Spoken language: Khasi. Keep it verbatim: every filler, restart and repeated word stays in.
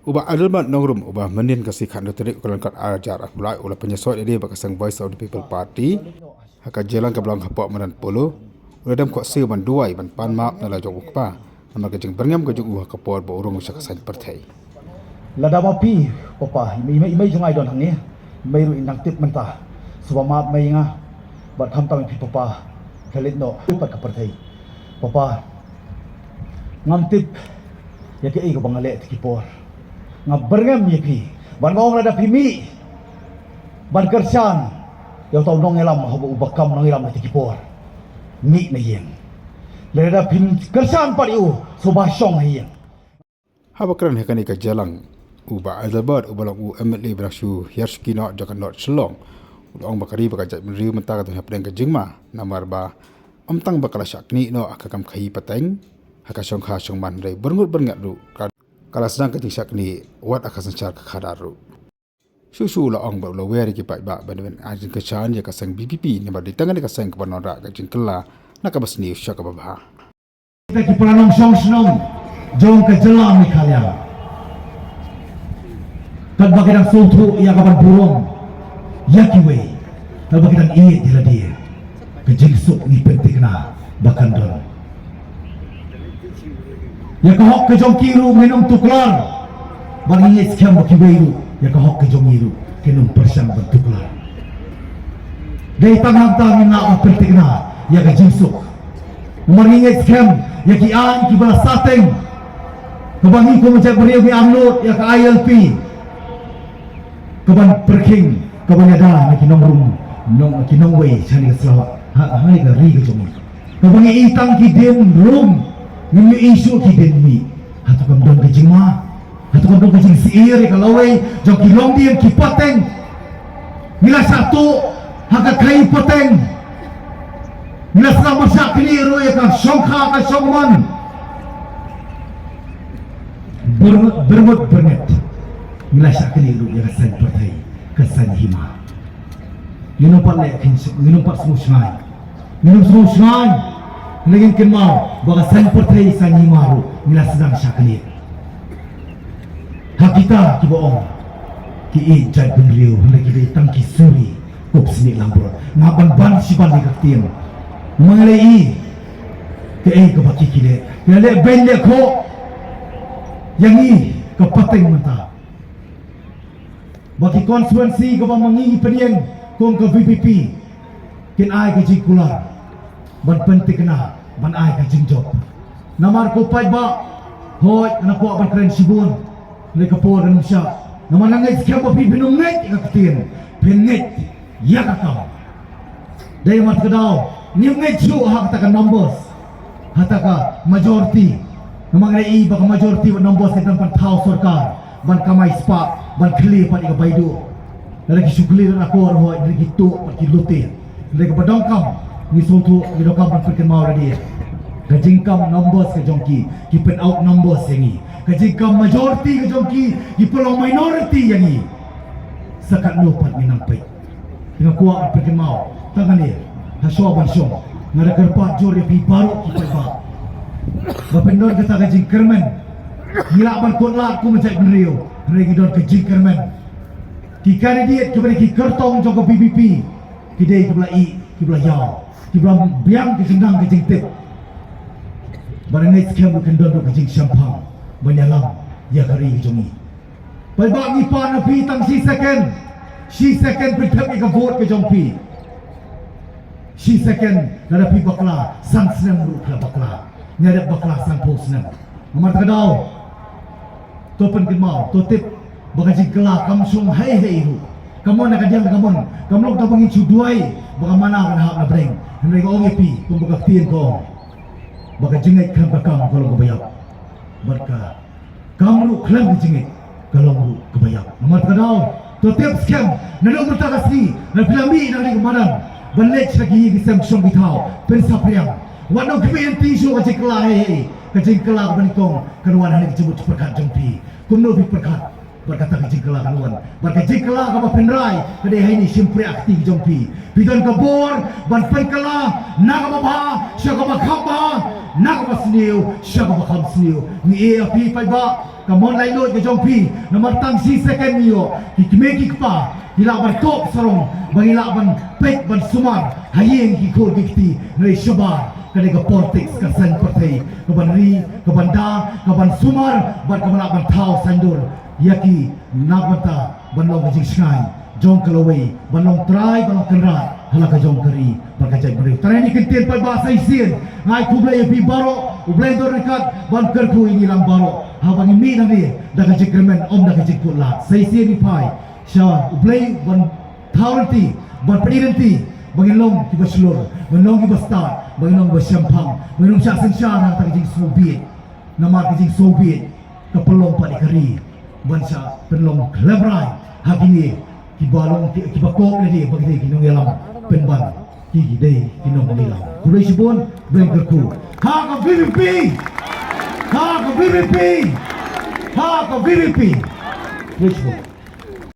U Bah Adelbert Nongrum, uba mynnin ka sngi khathynriew tarik u Kyllalyngkot ar hajar arphew lai, u la pynïasoh ïa lade bad ka seng Voice of the People Party ha ka jingïalang kaba long hapoh madan Polo. U la dem khohsiew ban duwai ban pan map na la jong u kpa namar ka jingbyrngem ka jong u ha ka por ba u rung sha ka saiñ pyrthei. Lada ma phi, papa, i mei, i mei, i mei jong nga i don hangne, i mei ruh i nang tip mynta. Sngewbha map mei nga bad khamtam ïa phi papa, khlem noh pat ka pyrthei. Papa, ngam tip ïa kaei kaba nga leh te ki por. Nga byrngem ïa phi, ban ong lada phi mih ban kyrshan ïa uta u nongïalam, haba uba kam nongïalam ha te ki por, mih na ïing. Lada phi kyrshan pat ïa u, sngewbha shong ha ïing. Haba kren ha kane ka jingïalang, u Bah Adelbert, uba long u M L A ba dang shu hiar shuki noh jong ka North Shillong, u la ong ba ka ri bad ka jaitbynriew mynta ka don hapdeng ka jingma, namar ba ym tang ba ka la shah knieh noh ha ka kam khaii pateng ha ka shongkha shongman, hynrei byrngut byrnget ruh ka, ka la sdang ka jingshah knieh wat ha ka synshar ka khadar ruh. Shuh shuh u la ong bad u la wer ïa ki paidbah ban ïa ban ai jingkyrshan ïa ka seng V P P namar dei tang kane ka seng kaba wanrah ka jingkylla na kaba sniew sha kaba bha. Kita ki para nongshong shnong jong ka jylla Meghalaya, katba ki dang sngewthuh ïa ka ban burom ïa kiwei, katba ki dang ïeit ïa lade, ka jingsuk ngi pynthikna ba kan don. Ïa ka hok ka jong ki ruh ngin ym tuklar, bad ngi ngeit skhem ba kiwei ruh ïa ka hok ka jong ngi ruh kin ym pyrshang ban tuklar. Dei tang hangta ngin lah ban pynthikna ïa ka jingsuk. Namar ngi ngeit skhem ïa ki aiñ kiba la sah teng, kaba ngi kum u jaitbynriew ngi angnud ïa ka I L P, kaban pyrkhing, kaban ïada na ki nongrum, nong, ki nongwei sha kane ka sla, ha, ha kane ka ri ka jong ngi. Kaba ngi i tang ki dien rung, ngim ïohi shuh ki dien mih. Hato kam don ka jingma? Hato kam don ka jingsyier ïa ka lawei jong ki longdien ki pateng? Ngi la shah tuh ha ka khaii pateng. Ngi la sdang ban shah knieh ruh ïa ka shongkha ka shongman. Byrngut, byrngut byrnget. Ngi la shah knieh ruh ïa ka saiñ pyrthei, ka saiñ hima. Ngin ym pat leh khyndiat, ngin ym pat sngewshngaiñ. Ngin ym sngewshngaiñ. Hynrei ngin kynmaw ba ka saiñ pyrthei, saiñ hima ruh ngi la sdang shah knieh. Ha kita kiba ong ki ïeit jaitbynriew, hynrei ki dei tang ki suri kup snieh langbrot. Nga ban ban shi ban ïa ka ktien. Ma nga leh i kaei kaba ki ki leh, ki leh beiñ leh khoh ïa ngi ka pateng mynta. Ba ki constituency kaba ma ngi ngi pynïeng kum ka V P P, kin ai ka jingkular ban pynthikna, ban ai ka jingjop. Namar ko paidbah, hooid, nga kwah ban kren shibun, hynrei ka por kan ym shah. Namar nga ngeit skhem ba phi phin ym ngeit ïa ka ktien, phin ngeit ïa ka kam. Dei namar kata ka daw ngim ngeit shuh ha kata ka numbers, ha kata ka majority. Namar nga i ba ka majority bad numbers ka dang ban thaw sorkar, ban kamai spah, ban khlieh pat ïa ka baiduh. Lada ki shu khlieh na kor, hooid, hynrei ki tuh pat ki lute. Hynrei kaba donkam, ngi sngewthuh, ngi donkam ban pynkynmaw lade. Ka jingkam numbers ka jong ki, ki pyn out numbers ïa ngi. Ka jingkam majority ka jong ki, ki pynlong minority ïa ngi. Sa katno pat ngin nang peit. Te nga kwah ban pynkynmaw tang kane, ha shuwa ban shong, nga da kyrpad jur ïa phi baroh ki paidbah ba phin don kata ka jingkyrmen. Ngi lah ban kut lad kum u jaitbynriew, hynrei ngi don ka jingkyrmen. Ki candidate kiba dei ki kyrtong jong ka V P P, ki dei kiba la ïeh, kiba la ïaw, kiba la biang ka jingnang ka jingtip. Bad nga ngeit skhem ruh kin don ruh ka jingshemphang ban ïalam ïa ka ri ka jong ngi. Paidbah, ngi pan na phi tang shi second. Shi second phin thep ïa ka vote ka jong phi. Shi second, lada phi bakla san snem ruh phi la bakla. Ngi dep bakla sanphew snem. Namar kata ka daw, to pynkynmaw, to tip ba ka jingkylla kam shong hei hei ruh. Ka mon na ka diang ka mon, kam long kaba ngin shu duwai ba ka mana kan hap na bneng. Hynrei nga ong ïa phi kumba ka ktien ka ong, ba ka jingngeit khlem ka kam ka long kaba ïap. Bad ka kam ruh khlem ka jingngeit ka long ruh kaba ïap. Namar kata ka daw, to tip skhem, naduh mynta ka sngi, lada phi la mih na kane ka madan ban leit sha ki ïing ki sem shong ki thaw, phin saphriang. Wat nang khmih lynti shuh ka jingkylla hei hei. Ka jingkylla kaba nyngkong kan wan ha kane ka jingmut jingpyrkhat jong phi. Kumno phi pyrkhat? Bad kata ka jingkylla kan wan. Bad ka jingkylla kaba pynrai ka dei ha ine i shympriahti ka jong phi. Phi don ka bor ban pynkylla na kaba bha sha kaba kham bha, na kaba sniew sha kaba kham sniew. Ngi ïa phi paidbah, ka mon laitluid ka jong phi. Namar tang shi second ngi ïoh ki kmie ki kpa ki lah ban kop sarong, ba ngi lah ban peit ban sumar ha ïing ki khun ki kti. Hynrei shabar ka dei ka politics ka saiñ pyrthei, ka ban ri, ka ban da, ka ban sumar bad ka ban lah ban thaw saiñdur ïa ki na ka bynta ban long ka jingshngaiñ jong ka lawei, ban long trai, ban long kynrad ha la ka jong ka ri bad ka jaitbynriew. Tang ine i kyntien paidbah sa shisien, nga ai khublei ïa phi baroh, U Blei un don ryngkat ban kyrkhu ïa ngi lang baroh haba ngi mih nangne da ka jingkyrmen ym da ka jingkut lad. Sa shisien ngi phai sha U Blei ban thaw lynti, ban pynïaid lynti ba ngin long kiba shlur, ba ngin long kiba stad, ba ngin long kiba shemphang, ba ngin long shah synshar ha kata ka jingsngewbha. Namar ka jingsngewbha ka pynlong pat ïa ka ri ban shah pynlong khlem rai ha kine kiba long ki, kiba kop lade ba ki dei ki nongïalam pynban, ki, ki dei ki nonglilam. Khublei shibun, khublei kyrkhu. Ha ka V P P! Ha ka V P P! Ha ka V P P! Khublei shibun.